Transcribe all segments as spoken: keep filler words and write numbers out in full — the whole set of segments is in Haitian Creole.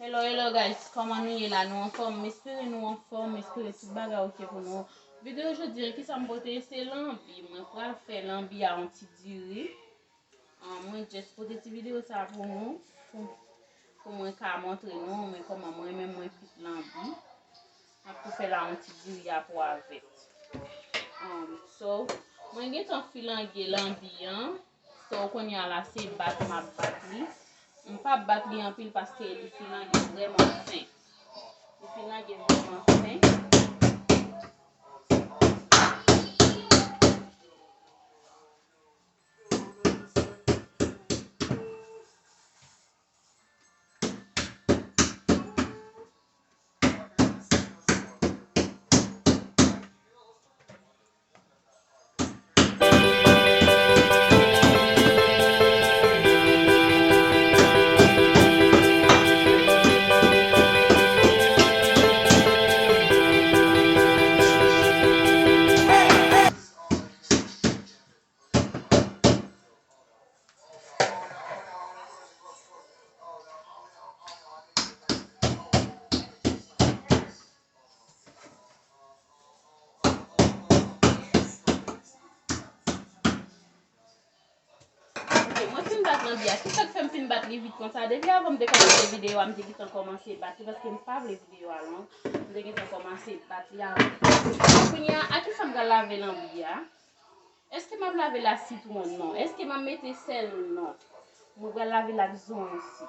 Hello, hello guys, kòman nou ye la? Nou anfòm? M espere nou anfòm, m espere tout bagay oke pou nou. Videyo jodi a, kisa m pote? Se lanbi. Mwen pral fè lanbi a yon ti diri. Ah, mwen just pote ti videyo sa pou nou, pou, pou mwen ka montre nou, men kòman mwen menm mwen kwit lanbi. M ap tou fè la yon ti diri a pou avèt. Um, so, mwen gentan filange lanbi an. So, kounye a la, se bat m ap bat li. M p ap bat li anpil paske li filange vrèman fen. Li filange vrèman fen. Ok, mwen fin bat lanbi a. Kisa k fè m fin bat li vit konsa? Depi avan m te kòmanse videyo a, m te gentan kòmanse bat li paske m pa vle videyo a long. M te gentan kòmanse bat li avan. Kounye a, a kisa m pral lave lanbi a? Èske m ap lave l ak sitwon? Non. Èske m ap mete sèl? Non. Mwen pral lave l ak zonyon isi.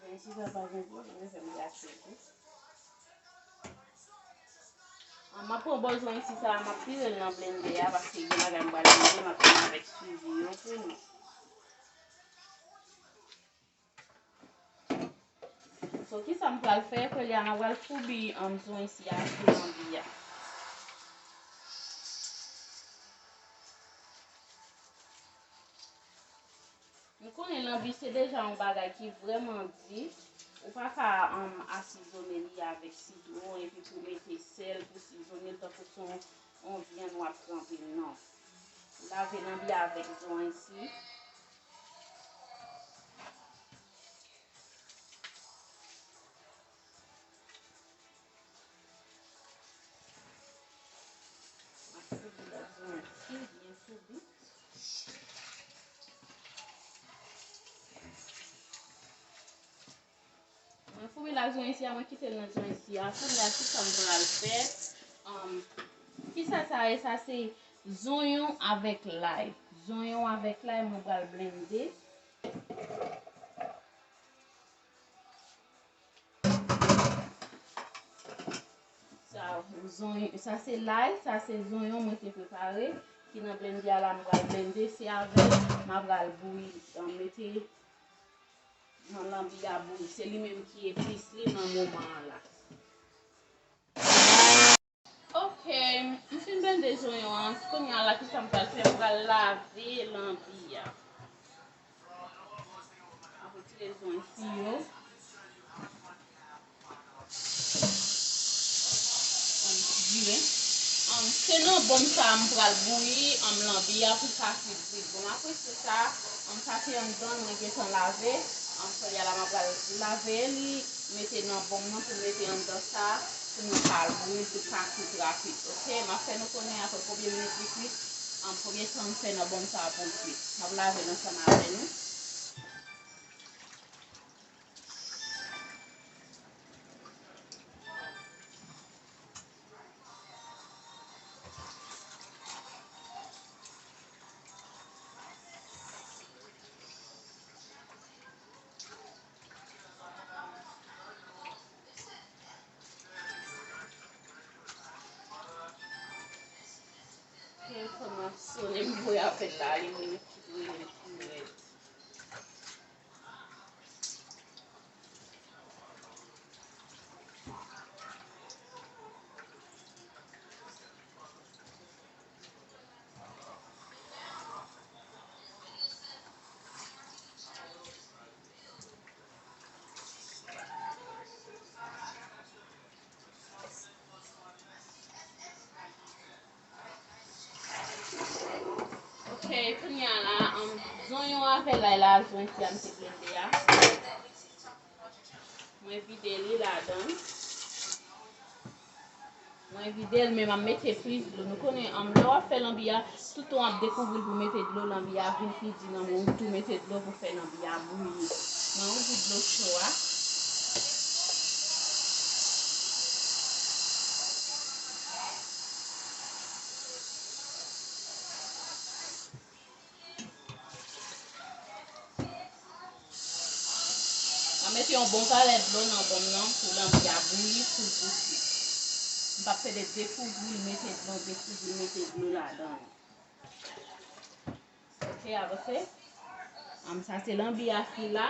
Zonyon isi sa pa gen pwoblèm, fè m gate tou. Ah, m ap pran bò zonyon isi sa, m ap pire l nan blendè a, paske gen bagay m pral blende, m ap vin avèk swivi yo pou nou. So, kisa m pral fè? Kounye a, m pral foubi, um, zonyon isi a sou lanbi a. M konnen lanbi se deja yon bagay ki vrèman di. Ou pa ka, um, asizone li avèk sitwon epi pou mete sèl, pou sizone l tankou se yon, yon vyann w ap tranpe, non. Lave lanbi a avèk zonyon isi. M ap foubi l ak zonyon isi, byen foubi. Mwen foubi l ak zonyon isi a, mwen kite l nan zonyon isi a. Kounye a, kisa m pral fè? Um, kisa sa ye? Sa se zonyon avèk lay. Zonyon avèk lay, mwen pral blende. Sa, zonyon, sa se lay, sa se zonyon mwen te prepare, ki nan blendè a la, m pral blende, se avè l, m pral bouyi, mete nan lanbi a bouyi. Se li menm ki epis li nan moman an la. Ok, m fin blende zonyon an. Kounye a la, kisa m pral fè? M pral lave lanbi a. M ap retire zonyon isi yo. Ann, vire. Ann, se nan bonm sa a m pral bouyi, ann, lanbi a pou l ka fri vit. Bon, apre se sa, ann, sa se anndan mwen gentan lave. Ann, kounye a la m ap pral lave li, mete nan bonm nan pou mete anndan sa, pou nou ka bouyi l, pou l ka kwit rapid. Ok, m ap fè nou konnen apre konbyen minit li kwit, ann, konbyen tan m fè nan bonm sa a pou l kwit. M ap lave l ansanm avè nou. Enfòmasyon, li voye avè l la, li menm ki voye l pi rèd. Kounye a la, um, zonyon avè lay la, zonyon ki a m te blende a. Mwen vide li ladan. Mwen vide l, men m ap mete plis dlo. Nou konnen, um, lè w ap fè lanbi a, toutan w ap dekouvri l pou mete dlo, lanbi a vin pi di nan men w, ou tou mete dlo pou fè lanbi a bouyi. Mwen ouvri dlo cho a. Mwen mete yon bon kalè dlo nan bòm nan pou lanbi a bouyi, pou l pouse. M p ap pede dekouvri l, mete dlo, dekouvri l, mete dlo ladan l. Ok, avanse. Am, sa se lanbi a ki la.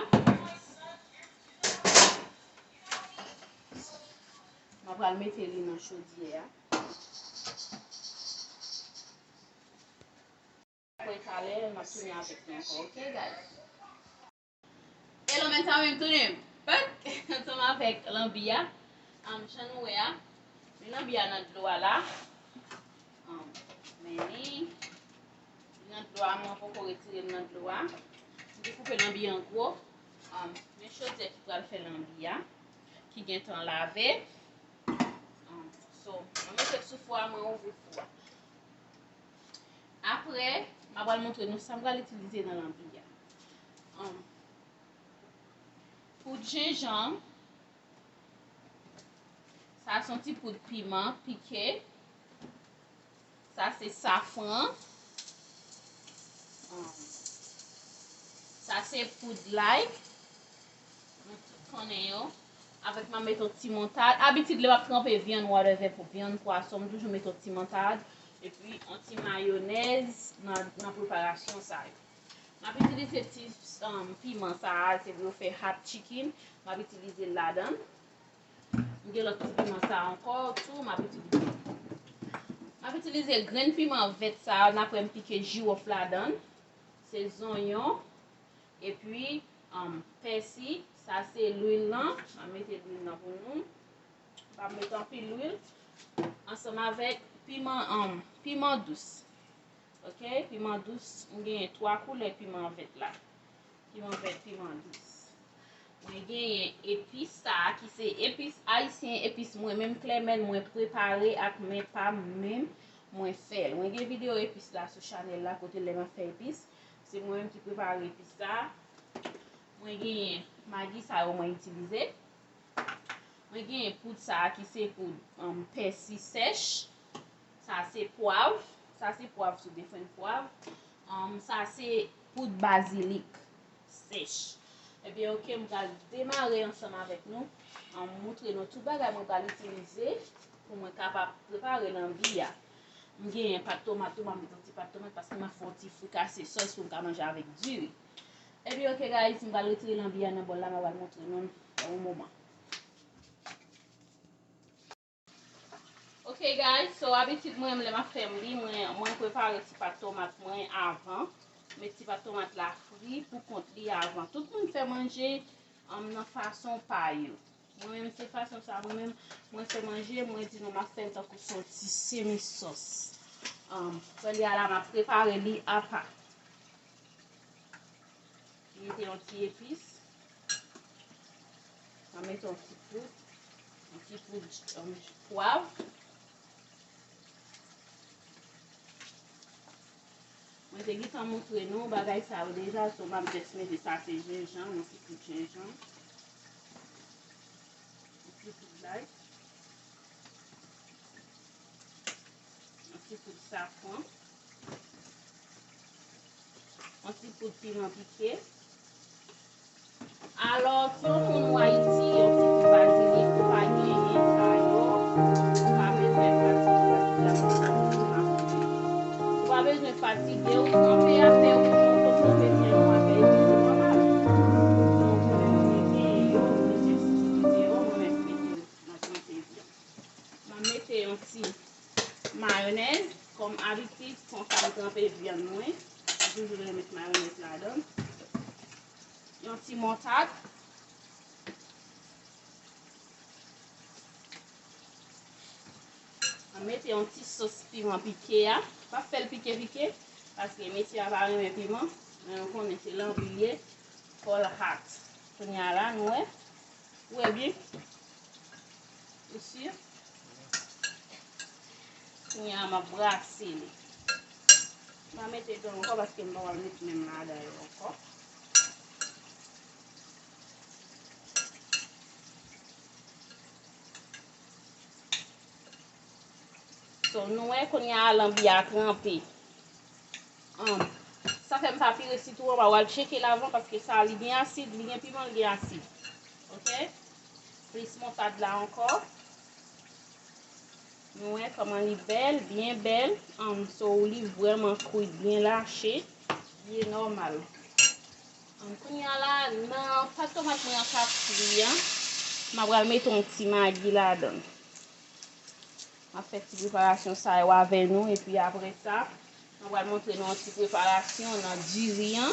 Mwen pral mete li nan chodyè a. Apre talè, m ap tounen avèk nou ankò, ok, guys? Hello, men sa menm tounen back ansanm avèk lanbi a. Am, jan nou wè a, men lanbi a nan dlo a la. Am, men li, li nan dlo a, mwen poko retire l nan dlo a. M te koupe lanbi an gwo. Am, men chodyè ki pral fè lanbi a, ki gentan lave. Am, so, mwen mete l sou fou a, mwen ouvri fou a. Apre, m ap pral montre nou sa m pral itilize nan lanbi a. Am, poud jenjanm. Sa se yon ti poud piman pike. Sa se safran. Am, sa se poud lay. Nou tout konnen yo. Avèk m ap mete yon ti moutad. Abitid lè m ap tranpe vyann, whatever, pou vyann, pwason, m toujou mete yon ti moutad. Epi yon ti mayonèz nan, nan preparasyon sa yo. M ap itilize ti, um, piman sa a, se pou yo fè hot chicken. M ap itilize l ladan l. M gen lòt ti piman sa a ankò tou, m ap itilize. M ap itilize grenn piman vèt sa a, n apre m pike jiwòf ladan l. Se zonyon. Epi, um, pèsi, sa se lwil lan. M ap mete lwil lan pou nou. M pa mete anpil lwil. Ansanm avèk piman, um, piman dous. Ok, piman dous, m genyen twa koulè piman vèt la. Piman vèt, piman dous. Mwen genyen epis sa a ki se epis ayisyen, epis mwen menm Clemène mwen prepare ak men pa m menm mwen fè l. Mwen gen videyo epis la sou chanèl la kote lè m ap fè epis. Se mwen menm ki prepare epis sa a. Mwen genyen magi sa yo mwen itilize. Mwen genyen poud sa a ki se poud, um, pèsi sèch. Sa se pwav. Sa se pwav sou defenn pwav. Um, sa se poud bazilik sèch. Ebyen, ok, m pral demare ansanm avèk nou. Um, moutre nou tout bagay mwen pral itilize pou mwen kapab prepare lanbi a. M genyen pat tomat tou, m ap met yon ti pat tomat paske m ap fè yon ti frikase sòs pou m ka manje avèk diri. Ebyen, ok, guys, m pral retire lanbi a nan bòl la, m pral montre nou nan yon moman. Ok, guys, so abitid mwen, lè m ap fè li, mwen, mwen prepare ti pat tomat mwen avan. Met ti pat tomat la fri pou kont li avan. Tout moun fè manje, um, nan fason pa yo. Mwen menm, se fason sa, mwen menm, mwen fè manje, mwen di nou m ap fè l tankou se yon ti semi sòs. Um, kounye a la, m ap prepare li apa. Mete yon ti epis. Mwen mete yon ti poud, yon ti poud, um, pwav. Mwen te gentan montre nou bagay sa yo deja, so m ap just mete sa, se jenjanm, yon ti poud jenjanm. Yon ti poud lay. Yon ti poud safran. Yon ti poud piman pike. Alò, si yon moun ou Ayiti, yon ti poud bazilik, ou pa genyen sa yo, ou pa bezwen fatige w, ou pa bezwen fatige w, kanpe a fè ou, ou kanpe fè yon afè epi se nòmal. Donk, mwen menm mwen genyen yo, mwen jis itilize yo, mwen menm mete yo nan tranpe vyann. Mwen mete yon ti mayonèz, kòm abitid, konsa m tranpe vyann mwen. Mwen toujou renmen met mayonèz ladan. Yon ti moutad. Mwen mete yon ti sòs piman pike a. Pa fè l pike pike. Paske mesye a pa renmen piman, men nou konnen se lanbi l ye, fò l hot. Kounye a la, nou wè, ou wè byen? Ou si? Kounye a, m ap brase li. M pa mete dlo ankò paske m pa pral met men m ladan yo ankò. So, nou wè kounye a lanbi a tranpe. Um, sa fè m pa pire sitwon an, m a pral tcheke l avan paske sa li gen asid, li gen piman, li gen asid. Oke? Plis moutad la ankò. Nou wè kòman li bèl, byen bèl. Um, so, li vrèman kwit, byen lache, byen nòmal. Um, kounye a la, nan pat tomat mwen an k ap fri an, m a pral mete yon ti magi ladan l. M ap fè ti preparasyon sa yo avè nou, epi apre sa, mwen pral montre nou yon ti preparasyon nan diri an,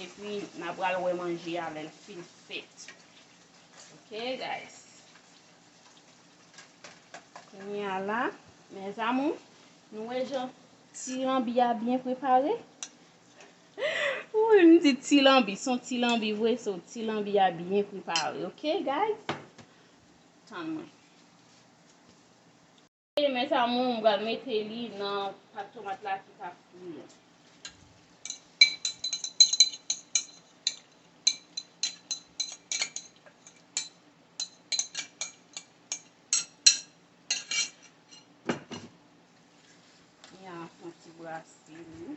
epi n a pral wè manje a lè l fin fèt. Oke, guys. Kounye a la, mes amours, nou wè jan ti lanbi a byen prepare? Wi, m di ti lanbi, se yon ti lanbi vre, so ti lanbi a byen prepare, oke, guys? Tann mwen. E mes amours, m pral mete li nan pat tomat la ki ka fri an. Kounye a, fè yon ti brase li.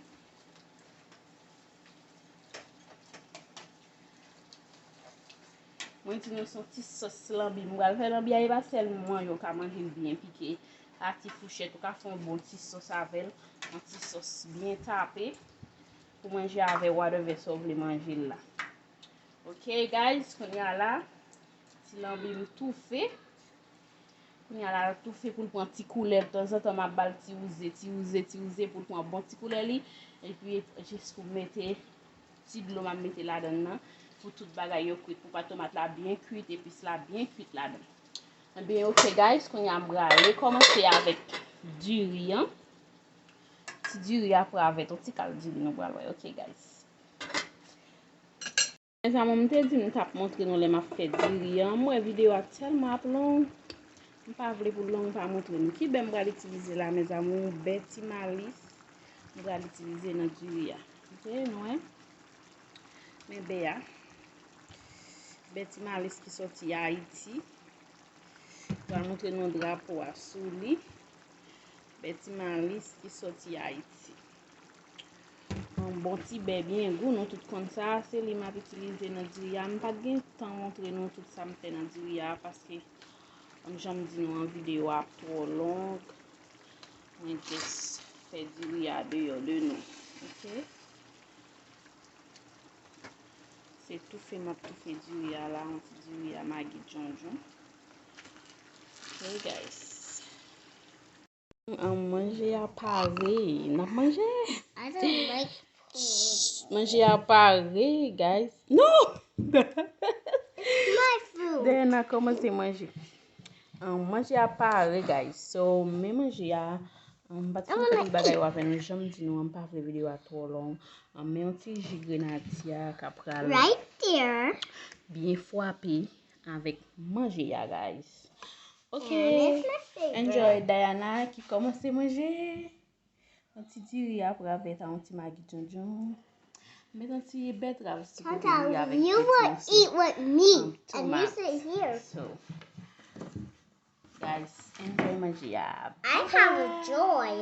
Mwen di nou se yon ti sòs lanbi. M pral fè lanbi a, e pa sèlman yo ka manje l byen pike. A ti fouchèt, ou ka fè yon bon ti sòs avè l. Yon ti sòs byen tape. Pou manje avè whatever sa w vle manje l la. Ok, guys, kounye a la, ti lanbi m toufe. Kounye a la, l toufe pou l pran ti koulè. Tanzantan, m ap ba l ti wouze, ti wouze, ti wouze pou l pran bon ti koulè li. Epi, jis pou m mete ti dlo m ap mete ladan l nan, pou tout bagay yo kwit, pou pat tomat la byen kwit, epis la byen kwit ladan l. Ebyen, ok, guys, kounye a m prale kòmanse avèk diri an. Ti diri a prale avèk yon ti kal diri nou pral wè, ok, guys. Mezanmi, m te di m t ap montre nou lè m ap fè diri an. M wè videyo a tèlman ap long, m pa vle pou l long, m pa montre nou. Ki bè m pral itilize la, mezanmi? Yon bè ti malis m pral itilize nan diri a. Ok, nou wè? Men bè a. Bè ti malis ki soti Ayiti. Pral montre nou drapo a sou li. Bè ti malis ki soti Ayiti. Yon bon ti bè byen gou, nou tout konn sa, se li m ap itilize nan diri a. M pa t gen tan montre nou tout sa m fè nan diri a, paske, kòm jan m di nou an, videyo a ap twò long. Mwen just fè diri a deyò de nou. Ok? Se toufe m ap toufe diri a la, yon ti diri a magi djondjon. Ok, guys. An, manje a pare. N ap manje. I don't like food. Manje a pare, guys. No! My food. Dèyè n a kòmanse manje. An, manje a pare, guys. So, men manje a, an, m pa t fin fè tout bagay yo avè nou. Jan m di nou an, m pa vle videyo a twò long. An, men yon ti ji grenadya k ap pral right there. Byen frape avèk manje a, guys. Ok. And it's my favorite. Enjoy, Diana ki kòmanse manje. Yon ti diri apre avèk yon ti magi djondjon. Met yon ti bètrav sou kote li avèk you will eat with me, and you sit here. So, guys, enjoy manje a. I have a joy.